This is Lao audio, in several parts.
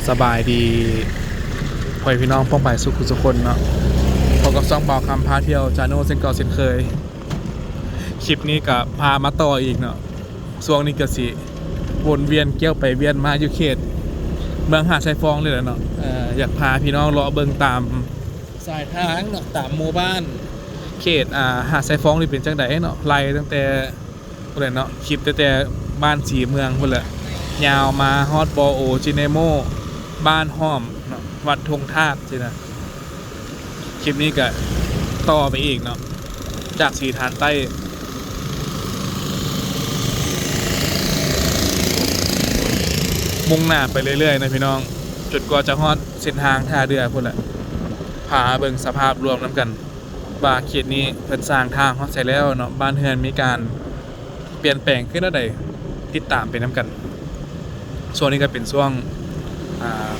ສະບາຍດີພໍ່ແມ່ພີ່ນ້ອງປ້ອງປາຍສຸກທຸກຄົນເນາະ, ພົບກັບຊ່ອງບ່າວຄຳພາທ່ຽວ Channel ເຊັ່ນເກົ່າເຊັ່ນເຄີຍ. ຄລິບນີ້ກໍພາມາຕໍ່ອີກເນາະ, ຊ່ວງນີ້ກໍຊິວົນວຽນກຽວໄປວຽນມາຢູ່ເຂດເມືອງຫາດຊາຍຟອງນີ້ແຫຼະເນາະ. ເອີ ຢາກພາພີ່ນ້ອງເລາະເບິ່ງຕາມສາຍທາງເນາະ, ຕາມໝູ່ບ້ານເຂດ ອ່າ ຫາດຊາຍຟອງນີ້ເປັນຈັ່ງໃດເນາະ, ໄລ່ຕັ້ງແຕ່ ພຸ້ນແຫຼະເນາະ, ຄລິບແຕ່ ແຕ່ບ້ານສີເມືອງພຸ້ນແຫຼະ ຍາວມາຮອດບໍ່ໂອຈີເນໂມ, ບ້ານຫ້ອມເນາະ, ວັດທົ່ງທາດຊີ້ນະ. ຄລິບນີ້ກະຕໍ່ໄປອີກເນາະ, ຈາກສີຖານໃຕ້ ມຸ່ງໜ້າໄປເລື້ອຍໆນະພີ່ນ້ອງ, ຈົນກວ່າຈະຮອດເສັ້ນທາງທ່າເຮືອພຸ້ນແຫຼະ. ພາເບິ່ງສະພາບລວມນຳກັນ ວ່າເຂດນີ້ເພິ່ນສ້າງທາງຮອດໃສແລ້ວເນາະ, ບ້ານເຮືອນມີການປ່ຽນແປງຂຶ້ນແນວໃດ, ຕິດຕາມໄປນຳກັນ. ຊ່ວງນີ້ກໍເປັນຊ່ວງ ອ່າ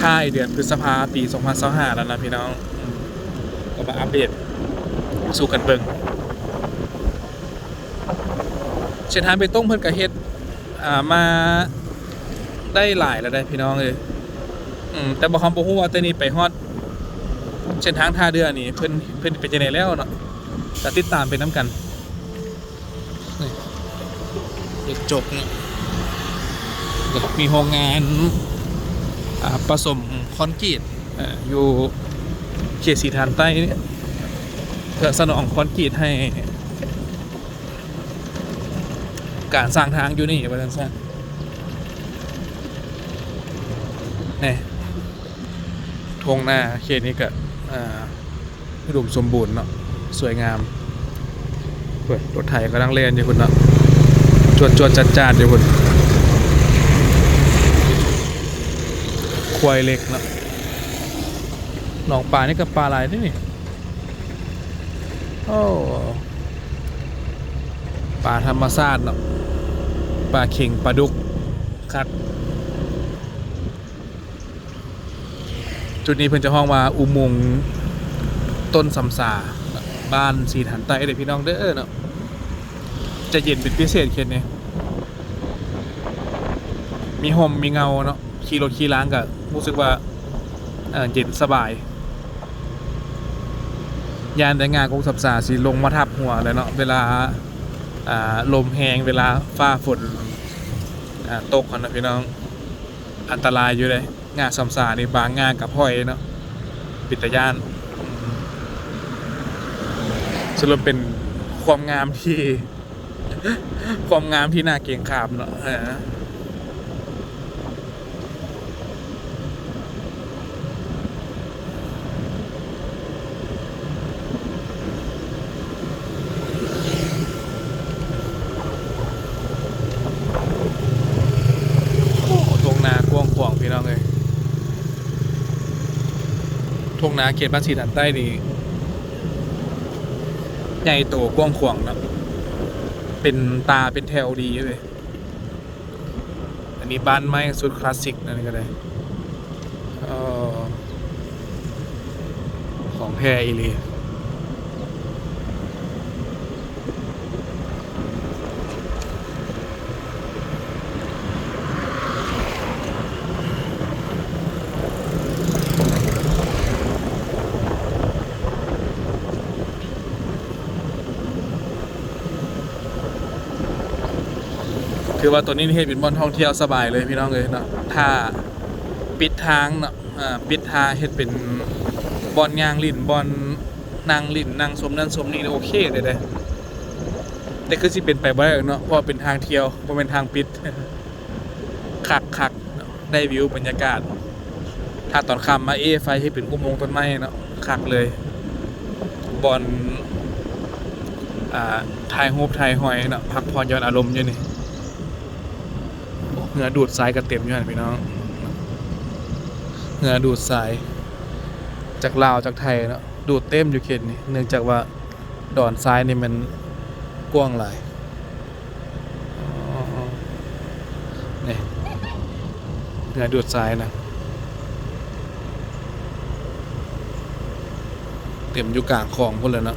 ທ້າຍເດືອນພຶດສະພາປີສອງພັນຊາວຫ້າແລ້ວນະພີ່ນ້ອງ, ກໍມາອັບເດດສູ່ກັນເບິ່ງ. ເສັ້ນທາງເບຕົງເພິ່ນກໍເຮັດ ອ່າ ມາໄດ້ຫຼາຍແລ້ວເດ້ພີ່ນ້ອງເອີຍ. ອືມ ແຕ່ບໍ່ ເຮົາບໍ່ຮູ້ວ່າແຕ່ນີ້ໄປຮອດເສັ້ນທາງທ່າເຮືອນີ້ ເພິ່ນ ເພິ່ນເປັນຈັ່ງໃດແລ້ວເນາະ, ກໍຕິດຕາມໄປນຳກັນ. ນີ້ ເຮັດຈົກເນາະ, ມີໂຮງງານ ອ່າ ປະສົມຄອນກຣີດ ເອີ ຢູ່ເຂດສີຖານໃຕ້ນີ້ ເພື່ອສະໜອງຄອນກຣີດໃຫ້ ການສ້າງທາງຢູ່ນີ້ວ່າຊັ້ນຊະ. ນີ້ ທົ່ງນາເຂດນີ້ກະ ອ່າ ອຸດົມສົມບູນເນາະ, ສວຍງາມ. ເພິ່ນ ລົດໄຖກຳລັງແລ່ນຢູ່ພຸ້ນເນາະ, ຈວດໆຈາດໆຢູ່ພຸ້ນ. ຄວາຍເຫຼັກເນາະ, ໜອງປານີ້ກໍປາຫຼາຍເດ້ນີ້. ໂອ້ ປາທຳມະຊາດເນາະ, ປາເຂັງ ປາດຸກ ຄັກ. ຈຸດນີ້ເພິ່ນຈະຮ້ອງວ່າອຸໂມງຕົ້ນສຳສາ, ບ້ານສີຖານໃຕ້ເດີພີ່ນ້ອງເດີເນາະ. ຈະເຢັນເປັນພິເສດເຂດນີ້, ມີຮົ່ມມີເງົາເນາະ, ຂີ່ລົດຂີ່ລາງກໍຮູ້ສຶກວ່າ ເອີ ເຢັນສະບາຍ. ຢ້ານແຕ່ງ່າກົກສຳສາຊິລົງມາທັບຫົວແຫຼະເນາະ ເວລາ ອ່າ ລົມແຮງ, ເວລາຟ້າຝົນ ອ່າ ຕົກຫັ້ນນະພີ່ນ້ອງ, ອັນຕະລາຍຢູ່ເດ້. ງ່າສຳສານີ້ ບາງງ່າກໍພ້ອຍເນາະ, ເປັນຕາຢ້ານ. ສະຫຼຸບເປັນຄວາມງາມທີ່ ຄວາມງາມທີ່ໜ້າເກງຂາມເນາະ. ເອີ ໂອ້ ທົ່ງນາກວ້າງຂວາງພີ່ນ້ອງເອີຍ, ທົ່ງນາເຂດບ້ານສີຖານໃຕ້ນີ້ ໃຫຍ່ໂຕກວ້າງຂວາງເນາະ, ເປັນຕາເປັນແຖວດີເລີຍ. ອັນນີ້ບ້ານໄມ້ຊຸດຄລາສສິກ ອັນນີ້ກໍໄດ້ ເອີ ຂອງແທ້ອີ່ຫຼີ. ຖືວ່າໂຕນີ້ເຮັດເປັນບ່ອນທ່ອງທ່ຽວສະບາຍເລີຍພີ່ນ້ອງເອີຍເນາະ, ຖ້າປິດທາງເນາະ, ເອີ ປິດທາງເຮັດເປັນບ່ອນຍ່າງຫຼິ້ນ, ບ່ອນນັ່ງຫຼິ້ນ, ນັ່ງຊົມນັ້ນຊົມນີ້ ໂອເຄເລີຍເດ້. ແຕ່ຄືຊິເປັນໄປບໍ່ໄດ້ເນາະ, ເພາະວ່າເປັນທາງທ່ຽວ ບໍ່ແມ່ນທາງປິດ. ຄັກໆເນາະ, ໄດ້ວິວບັນຍາກາດ. ຖ້າຕອນຄ່ຳມາເອໄຟເຮັດເປັນອຸໂມງຕົ້ນໄມ້ເນາະ, ຄັກເລີຍ. ບ່ອນ ອ່າ ຖ່າຍຮູບຖ່າຍຫອຍເນາະ, ພັກຜ່ອນຢ່ອນອາລົມຢູ່ນີ້. ໂອ້ ເຮືອດູດຊາຍກໍເຕັມຢູ່ຫັ້ນພີ່ນ້ອງ, ເຮືອດູດຊາຍຈາກລາວຈາກໄທເນາະ, ດູດເຕັມຢູ່ເຂດນີ້ ເນື່ອງຈາກວ່າ ດອນຊາຍນີ້ມັນກວ້າງຫຼາຍ. ອໍ ນີ້ ເຮືອດູດຊາຍນະ ເຕັມຢູ່ກາງຂອງພຸ້ນແຫຼະເນາະ.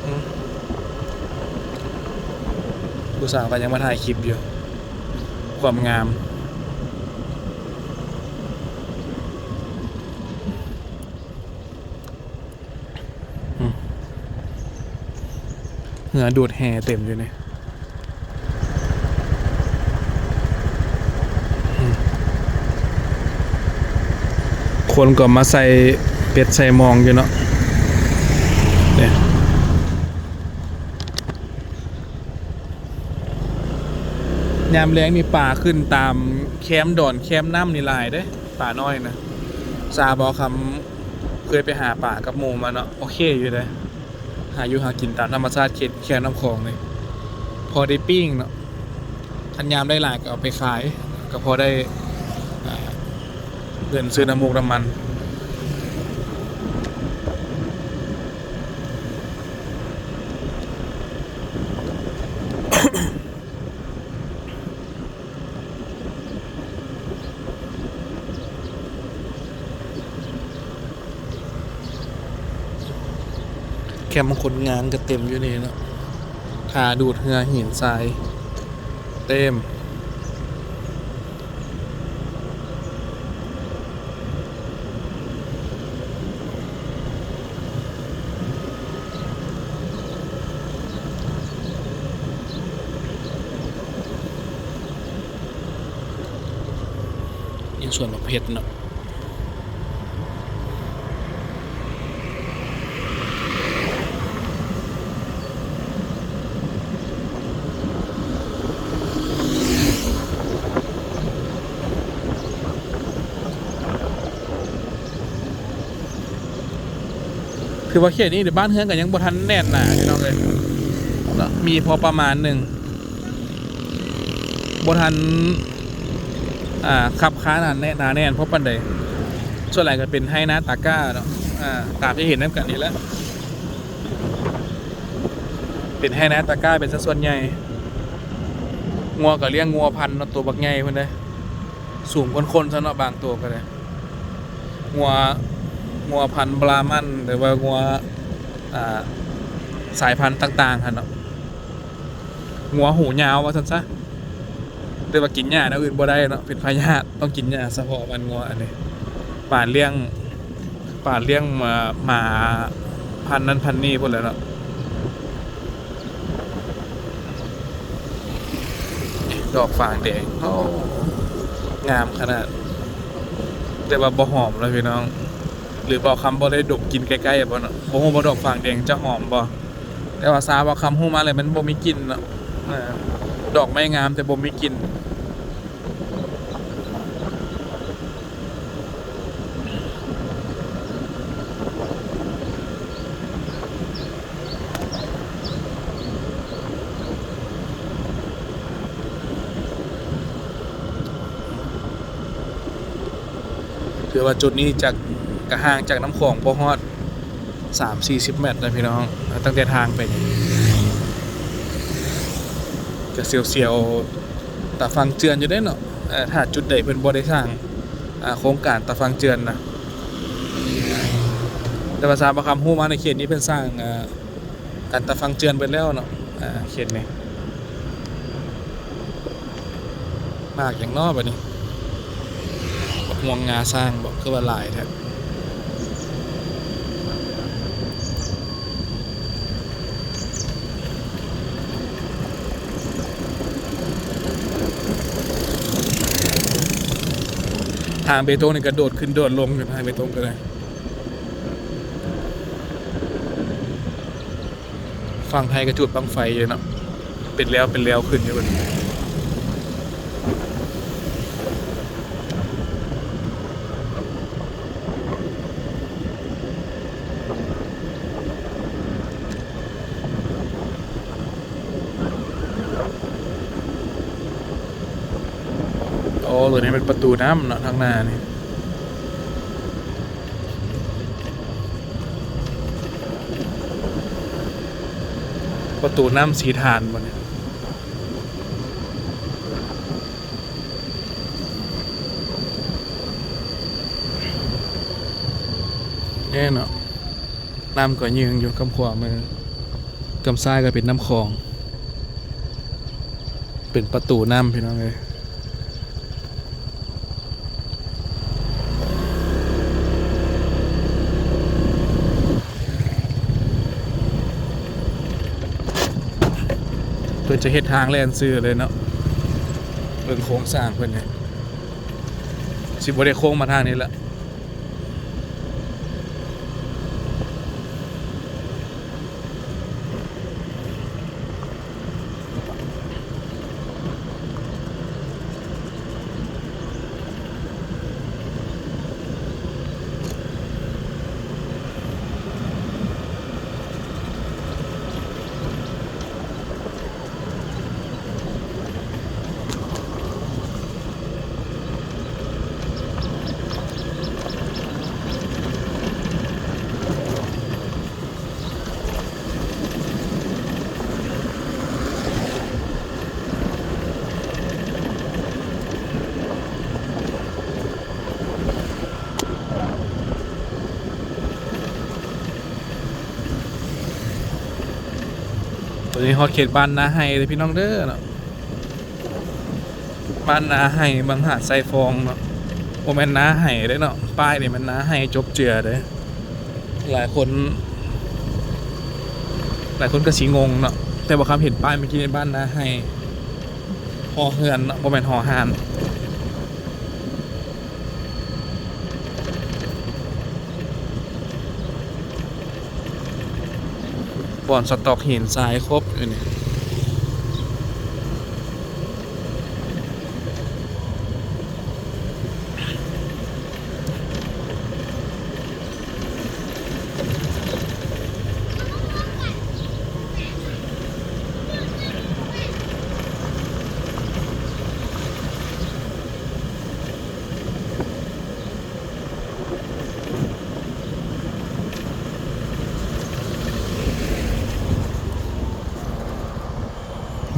ອືມ ຜູ້ສາວກໍຍັງມາຖ່າຍຄລິບຢູ່ ຄວາມງາມ. ອືມ ເຮືອດູດແຮ່ເຕັມຢູ່ນີ້. ອືມ ຄົນກໍມາໃສ່ເບັດໃສ່ມອງຢູ່ເນາະ ນີ້. ຍາມແລງນີ້ປາຂຶ້ນຕາມແຄມດອນແຄມນ້ຳນີ້ຫຼາຍເດ້ ປານ້ອຍນະ. ຊາບໍ່ຄຳເຄີຍໄປຫາປາກັບໝູ່ມາເນາະ ໂອເຄຢູ່ເດ້. ຫາຢູ່ຫາກິນຕາມທຳມະຊາດເຂດແຄມນ້ຳຂອງນີ້ ພໍໄດ້ປີ້ງເນາະ. ຄັນຍາມໄດ້ຫຼາຍກໍເອົາໄປຂາຍ ກໍພໍໄດ້ ອ່າ ເງິນຊື້ນ້ຳມູກນ້ຳມັນ. ແຄມຄົນງານກໍເຕັມຢູ່ນີ້ເນາະ ທ່າດູດເຮືອຫີນຊາຍເຕັມ. ມີສວນບັກເຜັດເນາະ. ຖືວ່າເຂດນີ້ບ້ານເຮືອນກໍຍັງບໍ່ທັນແໜ້ນໜາພີ່ນ້ອງເອີຍເນາະ ມີພໍປະມານໜຶ່ງ ບໍ່ທັນ ອ່າ ຄັບຄ້າໜາແໜ້ນ ໜາແໜ້ນພໍປານໃດ. ສ່ວນຫຼາຍກໍເປັນໄຮ່ນາຕາກ້າເນາະ ອ່າ ຕາມທີ່ເຫັນນຳກັນນີ້ແຫຼະ ເປັນໄຮ່ນາຕາກ້າເປັນຊະສ່ວນໃຫຍ່. ງົວກໍລ້ຽງງົວພັນເນາະ ໂຕບັກໃຫຍ່ພຸ້ນເດ້ ສູງກວ່າຄົນຊະເນາະ ບາງໂຕກໍໄດ້. ງົວ ງົວພັນບຣາມັນ ຫຼືວ່າງົວ ອ່າ ສາຍພັນຕ່າງໆຫັ້ນເນາະ. ງົວຫູຍາວວ່າຊັ້ນຊະ ແຕ່ວ່າກິນຫຍ້າແນວອື່ນບໍ່ໄດ້ເນາະ ເປັນພະຍາດ ຕ້ອງກິນຫຍ້າສະເພາະມັນ ງົວອັນນີ້. ປານລ້ຽງ ປານລ້ຽງ ເອີ່ ໝາພັນນັ້ນພັນນີ້ພຸ້ນແຫຼະເນາະ. ດອກຟາງແດງ ໂອ້ ງາມຂະໜາດ ແຕ່ວ່າບໍ່ຫອມເນາະພີ່ນ້ອງ. ຫຼືບ່າວຄຳບໍ່ໄດ້ດົມກິ່ນໃກ້ໆບໍ່ເນາະ ບໍ່ຮູ້ວ່າດອກຟາງແດງຈະຫອມບໍ່. ແຕ່ວ່າຊາບ່າວຄຳຮູ້ມາແລ້ວມັນບໍ່ມີກິ່ນເນາະ ເອີ ດອກໄມ້ງາມແຕ່ບໍ່ມີກິ່ນ. ຖືວ່າຈຸດນີ້ຈາກ ກະຫ່າງຈາກນ້ຳຂອງບໍ່ຮອດສາມສີ່ສິບແມັດນະພີ່ນ້ອງ ຕັ້ງແຕ່ທາງໄປນີ້ ກະສຽວໆ ຕາຝັ່ງເຈື່ອນຢູ່ເດ້ເນາະ. ເອີ ຖ້າຈຸດໃດເພິ່ນບໍ່ໄດ້ສ້າງ ອ່າ ໂຄງການຕາຝັ່ງເຈື່ອນນະ ແຕ່ວ່າຊາວບ້ານຄຳຮູ້ມາໃນເຂດນີ້ເພິ່ນສ້າງ ອ່າ ກັນຕາຝັ່ງເຈື່ອນເບິດແລ້ວເນາະ ອ່າ ເຂດນີ້. ໝາກຫຍັງເນາະບັດນີ້ ບັກມ່ວງງາຊ້າງບໍ ຄືວ່າຫຼາຍແທ້. ທາງເບຕົງນີ້ກະໂດດຂຶ້ນໂດດລົງຢູ່ ທາງເບຕົງກະໄດ້. ຝັ່ງໄທກະຈູດບັ້ງໄຟຢູ່ເນາະ ເປັນແລວເປັນແລວຂຶ້ນຢູ່ເບິ່ງ. ໂອ້ ໂຕນີ້ແມ່ນປະຕູນ້ຳເນາະ ທາງໜ້ານີ້. ປະຕູນ້ຳສີຖານບໍນີ້ ແນ່ເນາະ. ນ້ຳກໍຍືງຢູ່ ກຳຂວາມື ກຳຊ້າຍກໍເປັນນ້ຳຂອງ. ປັນປະຕູນ້ຳ ພີ່ນ້ອງເອີຍ. ເພິ່ນຈະເຮັດທາງແລ່ນຊື່ເລີຍເນາະ. ເບິ່ງໂຄງສ້າງເພິ່ນນີ້ ຊິບໍ່ໄດ້ໂຄ້ງມາທາງນີ້ລະ. ຕອນນີ້ຮອດເຂດບ້ານນາໄຮ່ເດີພີ່ນ້ອງເດີເນາະ. ບ້ານນາໄຮ່ ເມືອງຫາດຊາຍຟອງເນາະ. ບໍ່ແມ່ນນາໄຮ່ເດ້ເນາະ ປ້າຍນີ້ແມ່ນນາໄຮ່ຈົບເຈືອເດ້. ຫຼາຍຄົນ ຫຼາຍຄົນກໍຊິງົງເນາະ ແຕ່ບໍ່ຄຳເຫັນປ້າຍເມື່ອກີ້ ໃນບ້ານນາໄຮ່ ຫໍເຮືອນເນາະ ບໍ່ແມ່ນຫໍຮ້ານ. ບ່ອນສະຕັອກຫີນຊາຍຄົບຢູ່ນີ້.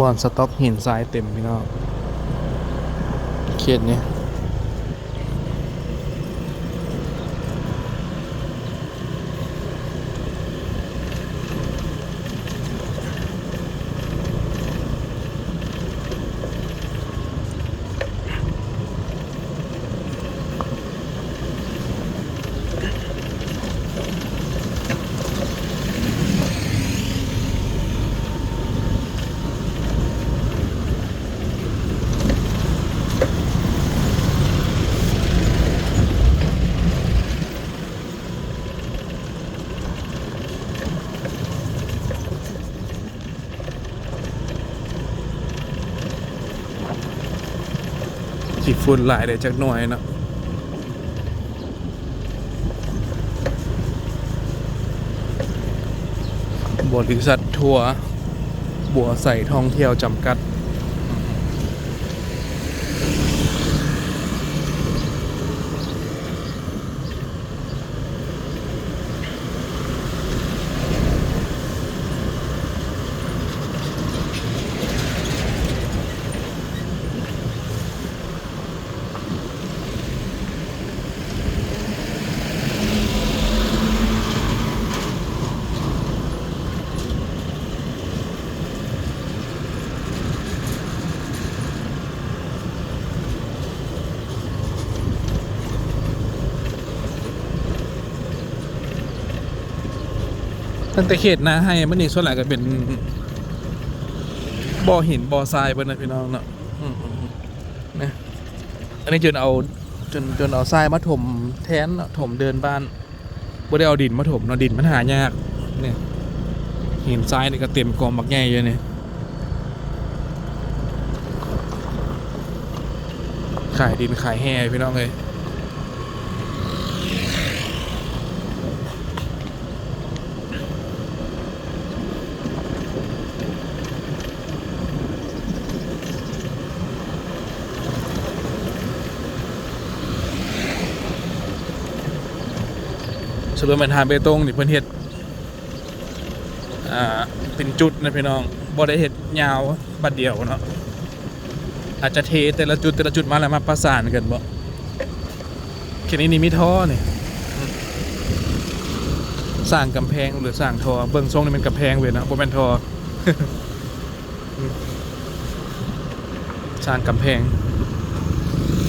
ບ່ອນສະຕັອກຫີນຊາຍເຕັມພີ່ນ້ອງ ເຂດນີ້. ຂີ້ຝຸ່ນຫຼາຍເດ້ຈັກໜ່ອຍເນາະ. ບໍລິສັດທົວ ບົວໄຊທ່ອງທ່ຽວຈຳກັດ. ຕັ້ງແຕ່ເຂດນາໄຮ່ມານີ້ ສ່ວນຫຼາຍກໍເປັນບໍ່ຫີນບໍ່ຊາຍເບິດນະ ພີ່ນ້ອງເນາະ. ອືມໆ ນະ ອັນນີ້ຈົນເອົາ ຈົນ ຈົນເອົາຊາຍມາຖົມແທນເນາະ ຖົມເດີ່ນບ້ານ. ບໍ່ໄດ້ເອົາດິນມາຖົມເນາະ ດິນມັນຫາຍາກ. ນີ້ ຫີນຊາຍນີ້ກໍເຕັມກອງບັກໃຫຍ່ຢູ່ນີ້ ຂາຍດິນຂາຍແຮ່ພີ່ນ້ອງເອີຍ. ສະຫຼຸບແມ່ນທາງເບຕົງນີ້ເພິ່ນເຮັດ ອ່າ ເປັນຈຸດນະພີ່ນ້ອງ ບໍ່ໄດ້ເຮັດຍາວບາດດຽວເນາະ ອາດຈະເທແຕ່ລະຈຸດ ແຕ່ລະຈຸດມາແລ້ວມາປະສານກັນບໍ. ເຂດນີ້ນີ້ມີທໍ່ນີ້ ສ້າງກຳແພງ ຫຼື ສ້າງທໍ່ ເບິ່ງຊົງນີ້ແມ່ນກຳແພງເວີຍເນາະ ບໍ່ແມ່ນທໍ່. ອືມ ສ້າງກຳແພງ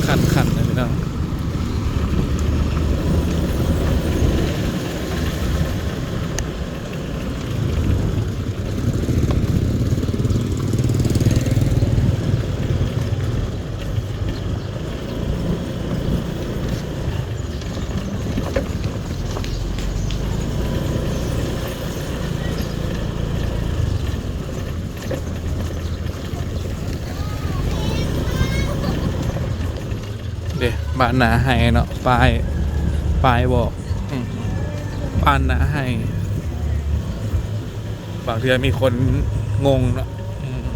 ຂັ້ນໆ ເລີຍພີ່ນ້ອງ. ເດ້ ບ້ານນາໄຮ່ເນາະ ປ້າຍ ປ້າຍບອກ ອືມ ບ້ານນາໄຮ່. ບາງເທື່ອມີຄົນງົງເນາະ ອືມ.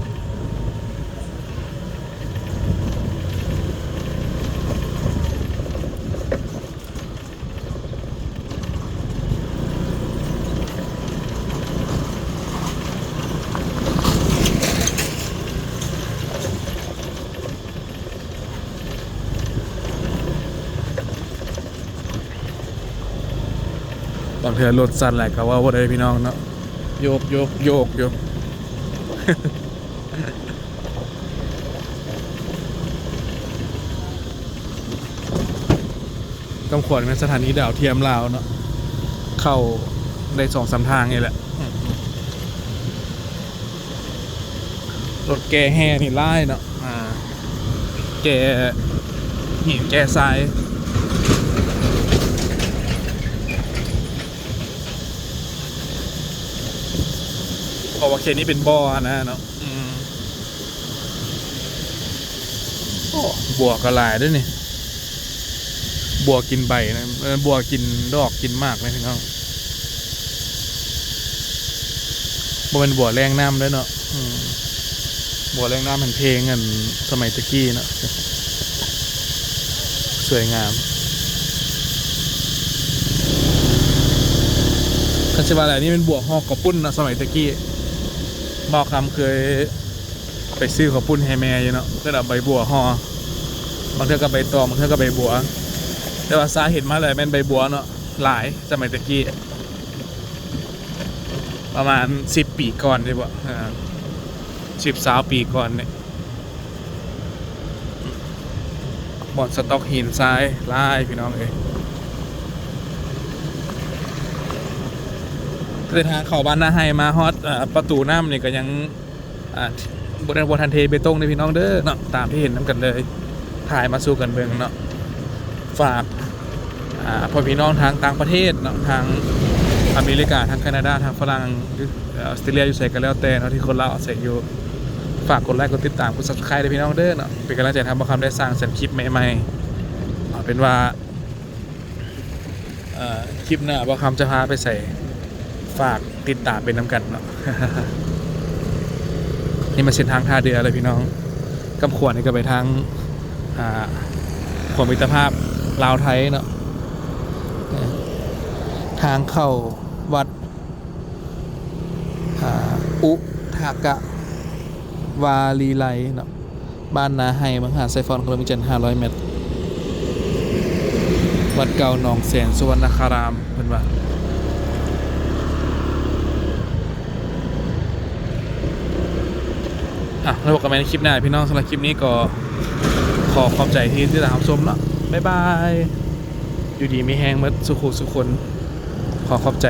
ບາງເທື່ອລົດສັ່ນຫຼາຍກໍເວົ້າບໍ່ໄດ້ພີ່ນ້ອງເນາະ ໂຍກໆໆຢູ່. ກຳຂວັນແມ່ນສະຖານີດາວທຽມລາວເນາະ ເຂົ້າໄດ້ສອງສາມທາງນີ້ແຫຼະ. ອືມ ລົດແກ່ແຮ່ນີ້ຫຼາຍເນາະ ອ່າ ແກ່ຫີນແກ່ຊາຍ ເພາະວ່າເຂດນີ້ເປັນບໍ່ຫັ້ນນະເນາະ. ອືມ ໂອ້ ບົວກໍຫຼາຍເດ້ນີ້ ບົວກິນໃບນະ ເອີ ບົວກິນດອກກິນໝາກນະພີ່ນ້ອງ ບໍ່ແມ່ນບົວແລ່ງນ້ຳເດ້ເນາະ. ອືມ ບົວແລ່ງນ້ຳແມ່ນເພງອັນສະໄໝແຕ່ກີ້ເນາະ. ສວຍງາມ ຄັນຊິວ່າແລ້ວ ນີ້ແມ່ນບົວຫໍ່ເຂົ້າປຸ້ນເນາະ ສະໄໝແຕ່ກີ້ ບ່າວຄຳເຄີຍໄປຊື້ເຂົ້າປຸ້ນໃຫ້ແມ່ຢູ່ເນາະ ເພິ່ນເອົາໃບບົວຫໍ່ ບາງເທື່ອກໍໃບຕອງ ບາງເທື່ອກໍໃບບົວ ແຕ່ວ່າຊາເຫັນມາແລ້ວແມ່ນໃບບົວເນາະ ຫຼາຍ ສະໄໝແຕ່ກີ້ ປະມານສິບປີກ່ອນນີ້ບໍ ເອີ ສິບ ຊາວປີກ່ອນນີ້. ບ່ອນສະຕັອກຫີນຊາຍຫຼາຍພີ່ນ້ອງເອີຍ. ເສັ້ນທາງເຂົ້າບ້ານນາໄຮ່ມາຮອດ ເອີ ປະຕູນ້ຳນີ້ກໍຍັງ ອ່າ ບໍ່ໄດ້ ບໍ່ທັນເທເບຕົງເດ້ພີ່ນ້ອງເດີເນາະ ຕາມທີ່ເຫັນນຳກັນເລີຍ ຖ່າຍມາສູ່ກັນເບິ່ງເນາະ. ຝາກ ອ່າ ພໍ່ແມ່ພີ່ນ້ອງທາງຕ່າງປະເທດເນາະ ທາງອາເມລິກາ ທາງການາດາ ທາງຝຣັ່ງ ຫຼື ເອີ ອອສເຕຣເລຍ ຢູ່ໃສກໍແລ້ວແຕ່ເນາະ ທີ່ຄົນລາວອາໄສຢູ່ ຝາກກົດໄລ ກົດຕິດຕາມ ກົດ Subscribe ເດີພີ່ນ້ອງເດີເນາະ ເປັນກຳລັງໃຈໃຫ້ບ່າວຄຳໄດ້ສ້າງສັນຄລິບໃໝ່ໆ. ເອົາເປັນວ່າ ເອີ ຄລິບໜ້າບ່າວຄຳຈະພາໄປໃສ ຝາກຕິດຕາມໄປນຳກັນເນາະ. ນີ້ມາເສັ້ນທາງທ່າເດື່ອແລ້ວພີ່ນ້ອງ ກຳຂວັນນີ້ກໍໄປທາງ ອ່າ ຂົວມິດຕະພາບລາວໄທເນາະ ເອີ ທາງເຂົ້າວັດ ອ່າ ອຸທະກະວາລີໄລເນາະ ບ້ານນາໄຮ່ ເມືອງຫາດຊາຍຟອນ ແຂວງວຽງຈັນ ຫ້າຮ້ອຍແມັດ ວັດເກົ່າໜອງແສນສຸວັນນະຄາຣາມ ເພິ່ນວ່າ. ອ່ະ ແລ້ວພົບກັນໃໝ່ໃນຄລິບໜ້າພີ່ນ້ອງ. ສຳລັບຄລິບນີ້ກໍຂໍຂອບໃຈທີ່ຕິດຕາມຮັບຊົມເນາະ. ບາຍບາຍ. ຢູ່ດີມີແຮງໝົດສູ່ຄູ່ສູ່ຄົນ. ຂໍຂອບໃຈ.